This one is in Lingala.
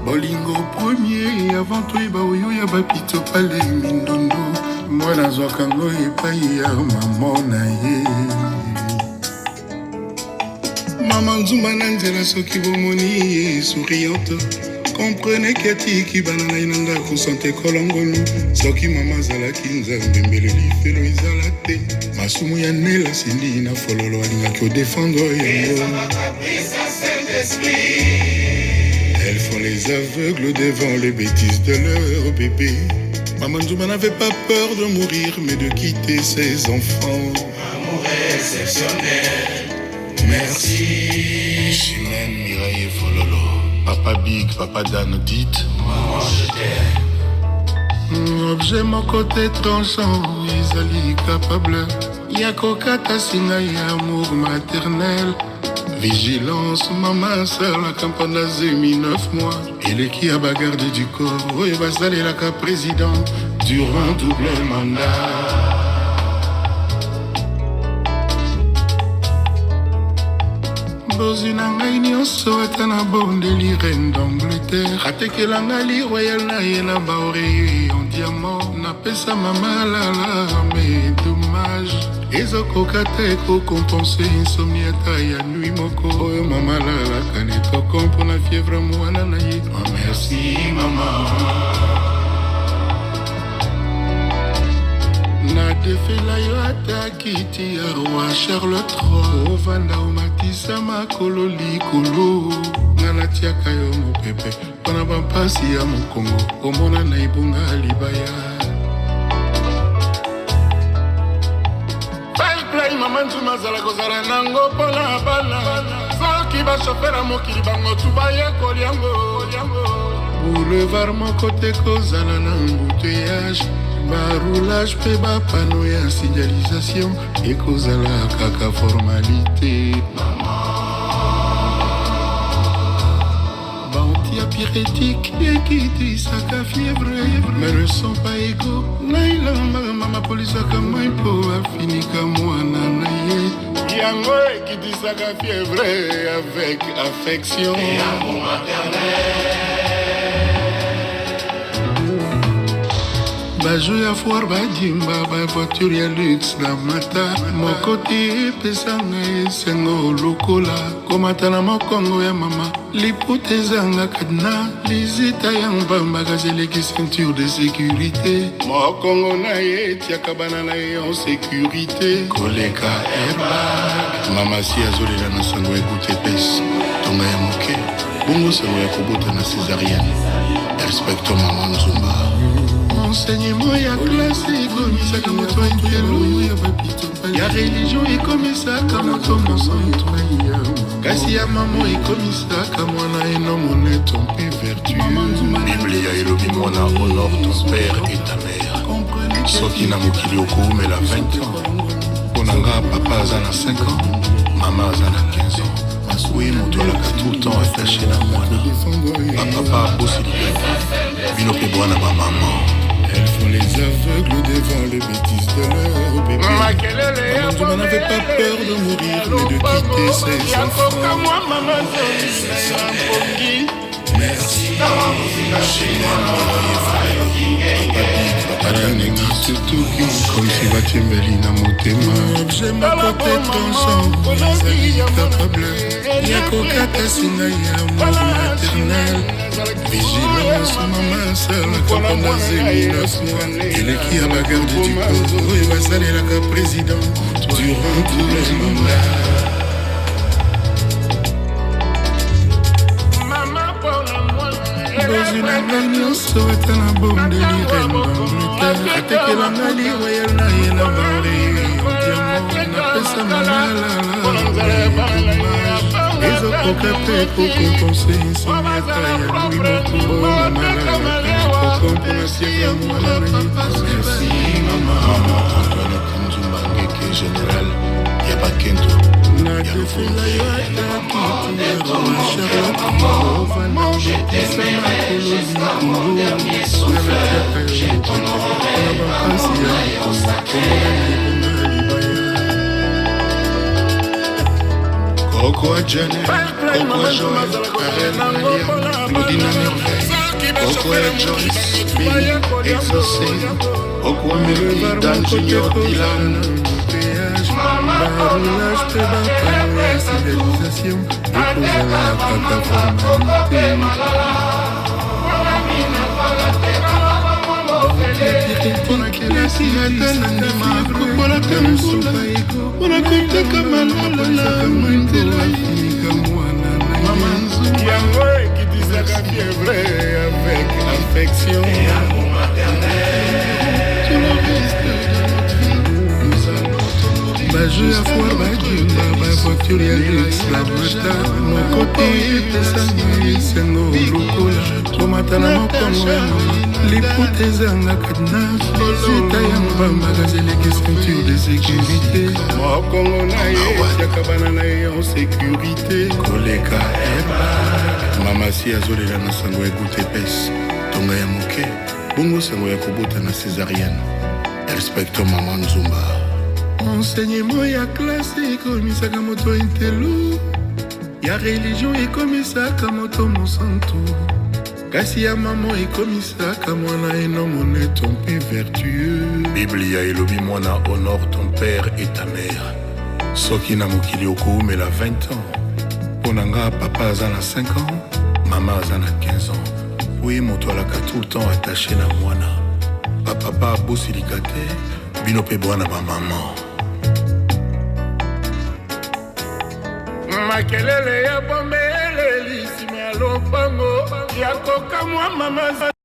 Bolingo premier avant toyeba oyo ya bapito pale mindondo mwana azwaka yango epai ya mama na ye. Mama Nzumba na nzela soki bomoni ye souriante, comprenez que atiki bana na ye na ndako sante kolongonu. Soki mama azalaki nzambe mbele lifelo ezala te. Masumu ya Nela Sindi na fololo alingaki odefendre yango. Elles font les aveugles devant les bêtises de leur bébé. Maman Nzumba n'avait pas peur de mourir, mais de quitter ses enfants. Amour exceptionnel. Merci. Chimène, Mireille et Fololo. Papa Big, Papa Dan, dites. Maman, je t'aime. Objet moko te tranchant ezali capable ya kokata singa ya amour maternel. Vigilance mama asalaka mpanda zemi 9 mois eleki ya bagarde du corps oyo basalelaka président durant double mandat. Bozwi na ngai nyonso ata na bondeli reine d'Angleterre atekela ngai li royal na ye na baoreiller en diamant napesa mama lala, mais dommage ezokoka te kocompenser insomnie ata ya nuit moko oyo mama alalaka netoko mpona fièvre mwana na ye. Oh, merci mama. Nadefela yo ata kiti ya roi Charles III, ovanda omatisa makolo likolo, nga natiaka yo mopepe mpona bampasi ya mokongo, omona na ebonga libaya. Fair play mama Nzuma azala kozala nango mpona bana. Soki bachauffeur ya mokili bango tu bayekoli yango, boulevard moko te kozala na embouteillage, baroulage mpe bapanneau ya signalisation ekozala kaka formalité. Baantiapyrétique ekitisaka fièvre mais ne sont pas égaux na elamba mama polisaka mai mpo afinika mwana na ye, yango ekitisaka fièvre avec affection. Et amour maternel. Bajeux ya foire, badimba bavoiture ya luxe na mata moko te epesanga esengo lokola komata na mokongo ya mama. Liputa ezanga cadenas, lizita ya mpamba kasi eleki ceinture de sécurité. Mokongo na ye etiaka bana na ye en sécurité koleka airbag. Mama si azolela na sango ya goutte épaisse, tonga ya moke, bongo sango ya kobota na césarienne. Respecto mama Nzumba. Enseignement ya classe ekomisaka moto intello, ya religion ekomisaka moto mosantu, kasi ya mama ekomisaka mwana un homme honnête mpe vertueux. Biblia elobi: mwana, honore ton père et ta mère soki na mokili okoumela 20 ans. Mpo na nga, papa aza na 5 ans, mama aza na 15 ans. Oye moto alaka tout le temps attaché na mwana. Bapapa bosilika bino mpe bwana bamama. Elles font les aveugles devant les bêtises de leur bébé. Maman Nzumba n'avait pas peur de mourir, mais de quitter ses enfants. Merci. Papa Big, Papa Dan, surtout comme si batiembeli na motema. Objet moko te tranchant ezali capable ya kokata singa ya amour maternel. Vigilance mama asalaka mpanda zemi 9 mois eleki ya bagarde du corps oyo basalelaka président durant tout le mandat. Bozwi na ngai nyonso ata na bondeli reine d'Angleterre atekela ngai li royal na ye na baoreiller en diamant napesa mama lala, ezokoka te kocompenser insomnie ata ya nuit moko oyo mama alalaka koko mpona fièvre mwana na ye. Merci mama. Mama Antoinette Nzumba Ngeke, général ya bakento ya Nadefela yo ata kiti ya roi Charlotte, ovanda omatisa makolo likolo, nga natiaka yo mopepe mpona bampasi ya mokongo, komona na ebonga libaya. Koko ya Janet, Koko ya Joël, Karel, Nalia, Claudine Merveille, Koko ya Joyce, Billy, Exaucé, Koko ya Melody, Dan Junior, Dylan. Baroulage mpe bapano ya civilisation ekozala kaka formalité. Mpona kelasi ata na ndima kokola te mbula mpona koteka malala na nzela. Mama Nzumba Yango ekitisaka fièvre avec affection. Tout le reste de notre vie, nous allons t'honorer. Bajeu ya foire, bajinga, bavoiture ya luxe, lamata moko te epesanga esengo lokola komata na mokongo ya mama. Liputa ezanga cadenas, zita ya mbamba, kasi eleki ceinture de sécurité. Mokongo na ye etiaka bana na ye en sécurité koleka airbag. Mama si azolela na sango ya goutte épaisse, tonga ya moke, bongo sango ya kobota na césarienne. Respecto mama Nzumba. Enseignement ya classe ekomisaka moto intello, ya religion ekomisaka moto mosantu, kasi ya mama ekomisaka mwana un homme honnête mpe vertueux. Biblia elobi mwana, honore ton père et ta mère, soki na mokili okoumela 20 ans. Mpo na nga, papa aza na 5 ans, mama aza na 15 ans, po ye moto alaka tout le temps attaché na mwana. Bapapa abosilika te, bino mpe bwana bamama. Makelele ya bombe eleli nsima ya lopango ya kokamwa mama.